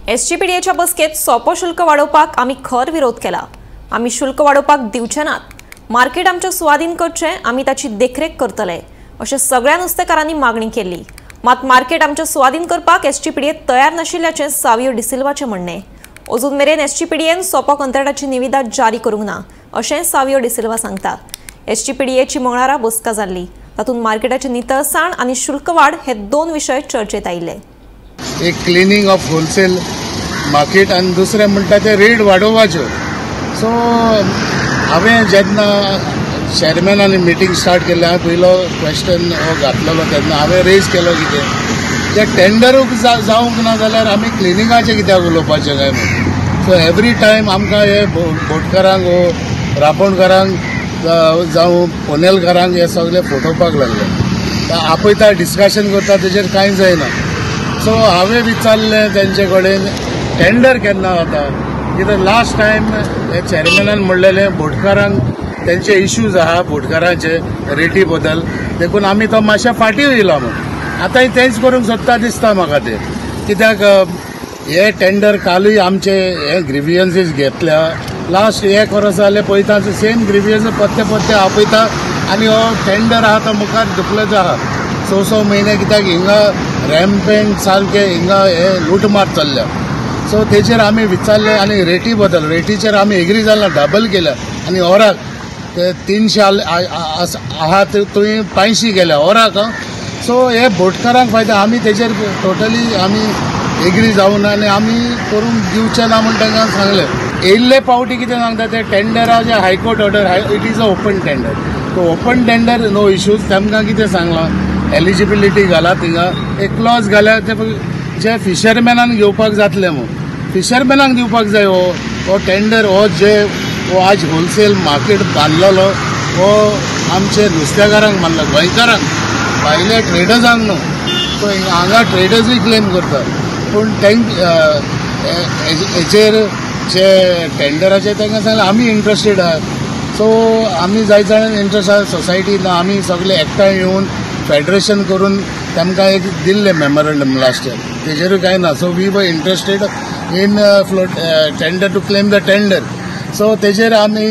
एसजीपीडीएच्या बसकेत सोपो शुल्क वाडोवपाक आमी खर विरोध केला। आमी शुल्क वाडोवपाक दिवचे नात। मार्केट आमच्या सुवादीन करचें, आमी ताची देखरेख करतले अशें सगळ्या नुस्तेकारांनी मागणी केली। मात मार्केट आमच्या सुवादीन करपाक एसजीपीडीए तयार नाशिल्ल्याचें सावियो डिसिल्वाचें म्हणणें। अजून मेरेन एसजीपीडीएन सोपो कंत्राटाची निविदा जारी करूंक ना अशें सावियो डिसिल्वा सांगता। एसजीपीडीएची मंगळारा बसका जाल्ली, तातूंत मार्केटाची नितळसाण आनी शुल्क वाड हे दोन विशय चर्चेत आयिल्ले। एक क्लिनींग ऑफ होलसेल मार्केट आनी दुसरें म्हणटा ते रेट वाडोवपाच्यो। सो हांवें जेन्ना चेअरमॅनान मिटींग स्टार्ट केल्ली, हांवें पयलो क्वेश्चन हो घातलेलो तेन्ना हांवें रेज केलो कितें जे टेंडरूच जावंक ना जाल्यार आमी क्लिनिंगाचें कित्याक उलोवपाचें काय म्हूण। सो एवरी टायम आमकां हे बोटकारांक वो रांपोणकारांक जावं पनेलकारांक हे सगळे फटोवपाक लागले। आपयता डिस्कशन करता तेजेर कांय जायना। सो हांवें विचारलें तेंचे कडेन टेंडर केन्ना जाता, कित्याक लास्ट टायम हे चेअरमॅनान म्हणलेलें बोटकारांक तेंचे इश्यूज आहा बोटकारांचे रेटी बद्दल, देखून आमी तो मातशें फाटीं येयला म्हूण। आतांय तेंच करूंक सोदता दिसता म्हाका तें, कित्याक हे टेंडर कालूय आमचे हे ग्रिवियन्सीस घेतल्या लास्ट एक वर्स जालें पळयता सेम ग्रिवियन्स पत्ते पत्ते आपयता आनी हो टेंडर आहा तो मुखार धुकलत आहा 6 म्हयने, कित्याक हिंगा रॅम्पेंट सारके हिंगा हे लुटमार चल्ल्या। सो तेचेर आमी विचारले आनी रेटी बद्दल, रेटीचेर आमी एग्री जाल ना, डबल केल्या आनी ओराक ते 300 आहा तुवें 500 केल्या ओराक। सो हे बोटकारांक फायदो, आमी तेचेर टोटली आमी एग्री जावना आनी आमी करूंक दिवचे ना म्हूण तांकां सांगलें। येयल्ले पावटी कितें सांगता ते टेंडराचे high court order, it is a open tender, so open tender no issues. तांकां कितें सांगलां एलिजिबिलिटी घाला, थिंगा एक क्लॉज घाल्या ते जे फिशरमॅनान घेवपाक जातले म्हूण, फिशरमॅनाक दिवपाक जाय हो टेंडर। हो जे हो आज होलसेल मार्केट बांदलेलो हो आमचे नुस्तेकारांक बांदला, गोंयकारांक, भायले ट्रेडर्सांक न्हू। सो हांगा ट्रेडर्सूय क्लेम करतात, पूण हेचेर जे टेंडराचे तांकां सांगलें आमी इंट्रस्टेड आहात। सो आमी जाय जाण इंट्रस्ट आहा सोसायटी ना, आमी सगळे एकठांय येवन फेडरेशन करून तांकां एक दिल्लें मेमोरंडम लास्ट इयर, तेजेरूय कांय ना। So we were interested in float tender to claim the tender. So तेजेर आमी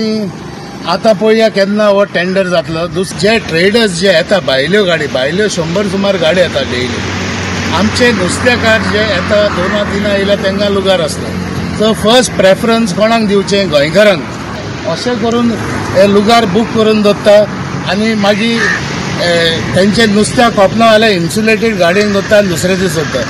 आतां पळोवया केन्ना हो टेंडर जातलो। जे ट्रेडर्स जे येता भायल्यो गाडी, भायल्यो 100 सुमार गाडी येता डेली, आमचे नुस्तेकार जे येता 2 3 येयल्या तांकां लुगार आसता। सो फर्स्ट प्रेफरन्स कोणाक दिवचें, गोंयकारांक। अशें करून हे लुगार बूक करून दवरता आनी मागीर तेंचे नुस्त्या कोपना जाल्यार इन्सुलेटेड गाडयेन दवरता आनी दुसरे दीस दवरता।